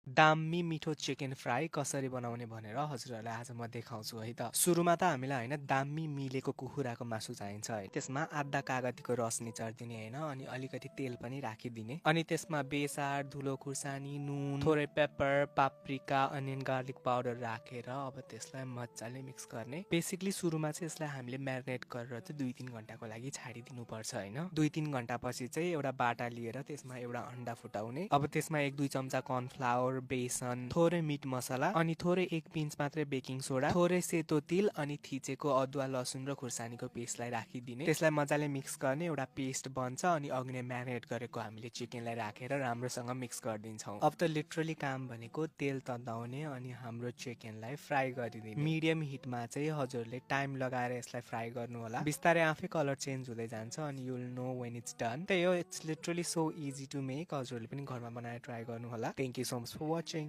दामी मिठो chicken fry कसरी बनाउने भनेर हजुरहरूलाई आज म देखाउँछु है त। सुरुमा त हामीलाई होइन दामी मिलेको कुखुराको मासु चाहिन्छ है। त्यसमा आधा कागतीको रस निचर्दिने होइन, अनि अलिकति तेल पनि राखिदिने, अनि त्यसमा बेसार, धुलो खुर्सानी, नुन, थोरै paper, paprika, onion garlic powder राखेर अब त्यसलाई मजाले मिक्स गर्ने। बेसिकली सुरुमा चाहिँ यसलाई हामीले म्यारिनेट गरेर चाहिँ 2-3 घन्टाको लागि छाडिदिनु पर्छ होइन। 2-3 घन्टा पछि चाहिँ एउटा बाटा लिएर त्यसमा एउटा अन्डा फुटाउने। अब त्यसमा 1-2 चम्चा कर्नफ्लावर, बेसन, थोरै मिट मसला, अनि थोरै 1 पिन्च मात्रै बेकिङ सोडा, थोरै सेतो तिल, अनि थिचेको अदुवा, लसुन र खुर्सानीको पेस्टलाई राखिदिने। त्यसलाई मजाले मिक्स गर्ने, एउटा पेस्ट बन्छ। अनि अघि नै म्यारिनेट गरेको हामीले चिकनलाई राखेर राम्रोसँग मिक्स गरिदिन्छौँ। अब त लिटरली काम भनेको तेल तताउने अनि हाम्रो चिकनलाई फ्राई गरिदिने। मिडियम हिटमा चाहिँ हजुरले टाइम लगाएर यसलाई फ्राई गर्नु होला। बिस्तारै आफै कलर चेन्ज हुँदै जान्छ अनि you will know when it's done. त्यही हो, it's literally so easy to make. हजुरले पनि घरमा बनाएर ट्राई गर्नु होला। Thank you so much for watching.